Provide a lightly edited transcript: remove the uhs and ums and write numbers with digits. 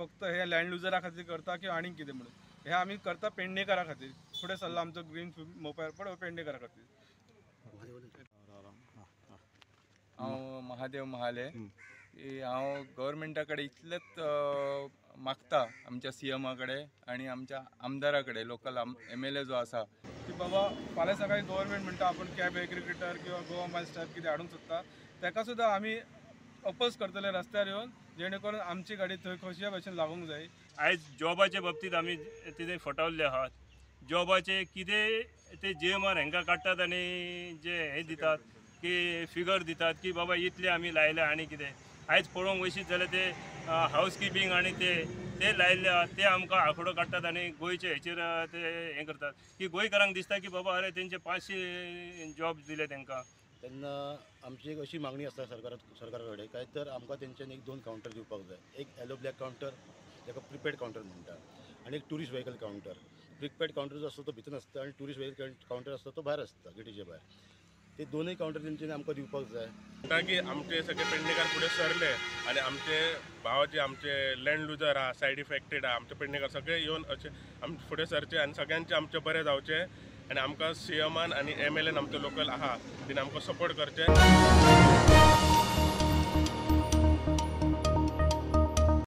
फक्त हे लँड लुजरा खातीर करता की आनीक कितें म्हणून. हे आमी करता पेडणेकारा खातीर. फुडें सरला आमचो ग्रीन मोपा एअरपोर्ट हो पेडणेकारा खातीर. हांव महादेव महाले. हांव गव्हर्मेंटा कडेन इतलेंच मागता आमच्या सीएमा कडेन आनी आमच्या आमदारा कडेन, लोकल एमएलए जो आसा की बाबा फाल्यां सकाळी गव्हर्मेंट म्हणटा आपूण कॅब एग्रिगेटर किंवा गोवा मायल्स टायप कितें हाडूंक सोदता, ताका सुद्दां आमी अपोज करतले रस्त्यार येवन, जेणे करून आमची गाडी थंय खंयच्या भशेन लागूंक जाय. आयज जॉबाचे बाबतींत आमी कितें फटवल्ले आहात. जॉबाचे कितें ते जीएमआर हांकां काडटात आनी जे हे दितात की फिगर दितात की बाबा इतले आमी लायले आनी कितें. आयज पळोवंक वयशीत जाल्यार ते हावस किपिंग आनी ते ते लायिल्ले आहात ते आमकां आंकडो काडटात आनी गोंयचे हेचेर ते हें करतात की गोंयकारांक दिसता की बाबा अरे तेंचे 500 जॉब दिले तांकां. तेन्ना आमची एक अशी मागणी आसा सरकारा कडेन काय तर आमकां तेंच्यानी एक 2 कावंटर दिवपाक जाय. एक येलो ब्लॅक कावंटर जाका प्रिपेड कावंटर म्हणटा आनी एक tourist vehicle counter. Prepaid counter जो आसता तो भितर आसता आनी ट्युरिस्ट व्हेकल कावंटर आसता तो भायर आसता, गेटीच्या भायर. ते दोनूय कावंटर तेंच्यांनी आमकां दिवपाक जाय. म्हणटा की आमचे सगळे पेडणेकार फुडें सरले आनी आमचे भाव जे आमचे लँड लुजर आहा, सायड इफेक्टेड आहा, आमचे पेडणेकार सगळे येवन अशे आमचे फुडें सरचे आनी सगळ्यांचे आमचें बरें जावचें आनी आमकां सीएमान आनी एमएलएन आमचो लोकल आहा तेणी आमकां सपोर्ट करचें.